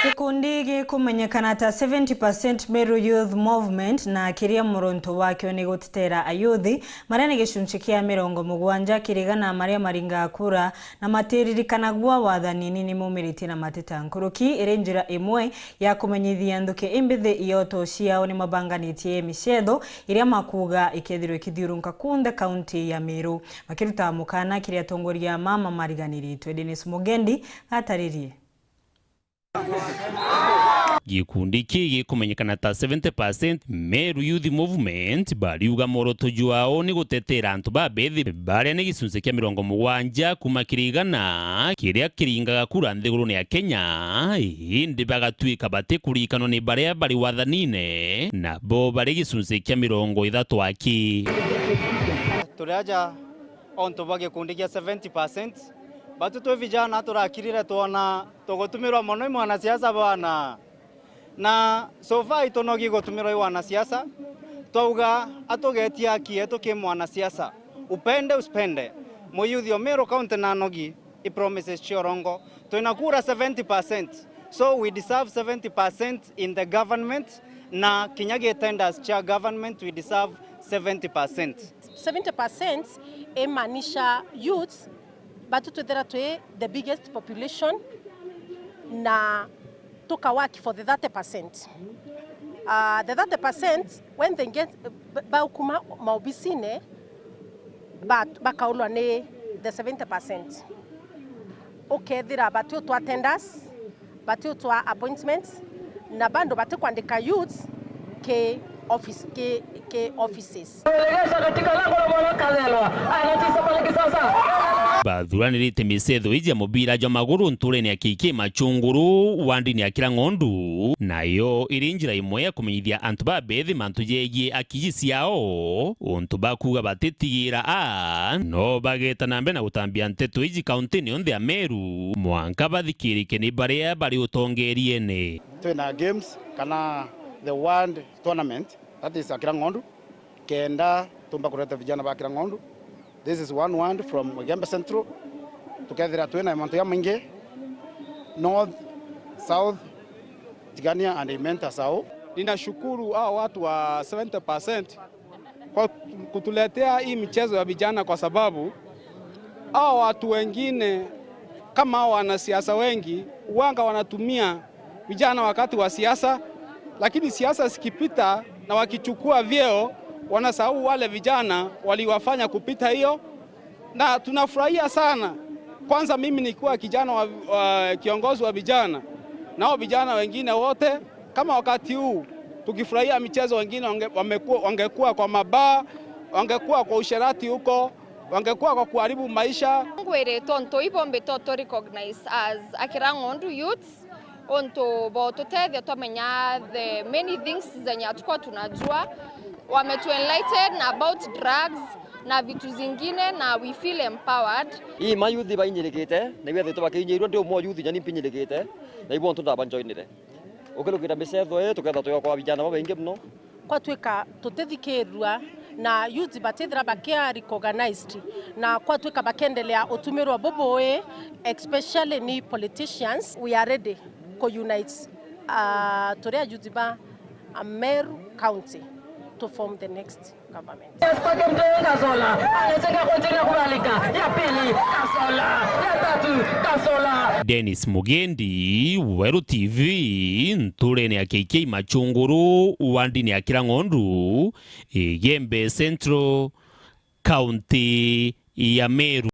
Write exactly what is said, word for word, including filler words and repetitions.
Gikundi gikumenyekana ta seventy percent Meru Youth Movement na kiria muruntu wakio ni gutetera ayuthi maria ni gicunci kia mirongo mugwanja kiri igana maria maringaga kura na matiririkanaguo wathanini ni maumiritie na mateta. Nkuruki iri njira imwe ya kumenyithia nthuki imbithi ioto ciao ni mabanganitie micetho iria makuuga ikethirwa ikithiurunka kunthe kaunti ya Meru. Makiruta mukana kiri atongoria mama mariganiritwe, Dennis Mugendi ataririe. Gikundi kii gikumenyekana ta seventy percent Meru Youth Movement bariuga mworoto jwao ni gutetera antu babethi baria ni gicunci kia mirongo mugwanja kuma kiri igana kiria kiringaga kura nthigurune ya Kenya, indi bagatwika batikurikanwa ni baria bari wathanine, nabo bari gicunci kia mirongo ithatu aki. Turi aja ontu bwa gikundi kia seventy percent, batu twi vijana turakirire twona tugutumirwa mono i mwanasiasa bwana. Na so far itunogi gutumirwa i wanasiasa, twauga atugetie haki yetu ki mwanasiasa. Upende usipende, muyuthi o Meru County na nogi i promises cia urongo. Twina kura seventy percent, so we deserve seventy percent in the government, na kinya gi tenders cia government we deserve seventy percent. Seventy percent imaanisha youths, batu twithira twi the biggest population na tuka work for the thirty percent. Uh, the thirty percent when they get, ba-, baukuma maobisine, ba-, bakaulwa ni the seventy percent. Ukethira batiutwa tenders, batiutwa appointments, na bado batikwandika youths ki office, ki, ki offices. Kulegeza katika lango la Bwana Kalelwa. Anatisa pale kisasa. Bathuranirite micetho iji ya mubira jwa maguru nturene ya K K Machunguru, wandini ya Kirang'ondu, nayo iri njira imwe ya kumenyithia antu babethi mantu jegie akiji ciao, untu bakuuga batitigira a, no bageta na mbere na gutambia nteto iji kauntini yonthe ya Meru, mwanka bathikirike ni baria bari utongeriene. Twina games kana the wand tournament, that is Akira Ng'ondu, kenda tumba kureta vijana ba Akira Ng'ondu. This is one wand from Igembe Central. Tukethira twina mantu ya maingi, North, South, Tigania and Imenta Sau. Ninashukuru hao watu wa seventy percent kwa kutuletea hii michezo ya vijana, kwa sababu hao watu wengine kama hao wanasiasa wengi huanga wanatumia vijana wakati wa siasa, lakini siasa zikipita na wakichukua vyeo, wanasahau wale vijana waliwafanya kupita hiyo, na tunafurahia sana. Kwanza mimi nikiwa kijana wa, wa kiongozi wa vijana, nao vijana wengine wote kama wakati huu tukifurahia michezo, wengine wange-, wamekuwa, wangekuwa kwa mabaa, wangekuwa kwa usherati huko, wangekuwa kwa kuharibu maisha. Ngwiri tontu ibo mbito tu recognize as Akira Ng'ondu youths, untu bo tutethia twamenya the many things zenye hatukuwa tunajua. Wametu enlighten about drugs na vitu zingine, na we feel empowered. Ii mayuthi bainyirikite, na iwe thito bakinyirwa ndi umwe wa yuthi nyani mpinyirikite, na ibo ntu ndabanjoinire. Ukirukira micetho ii, tuketha twi kwa vijana babaingi muno. Kwatwika tutithikirua na youth batithira bakia recognized, na kwatwika bakendelea utumirwa bubui, especially ni politicians, we are ready ku unite, uh, turi a youth ba, uh, Meru County to form the next government. Yes, kwake mtoe Kazola, anataka kuendelea kubalika. Ya pili, Kazola. Ya tatu, Kazola. Dennis Mugendi, Weru T V, nturene ya K K Machunguru, wandini ya Kirang'ondu, Igembe Central, kaunti ya Meru.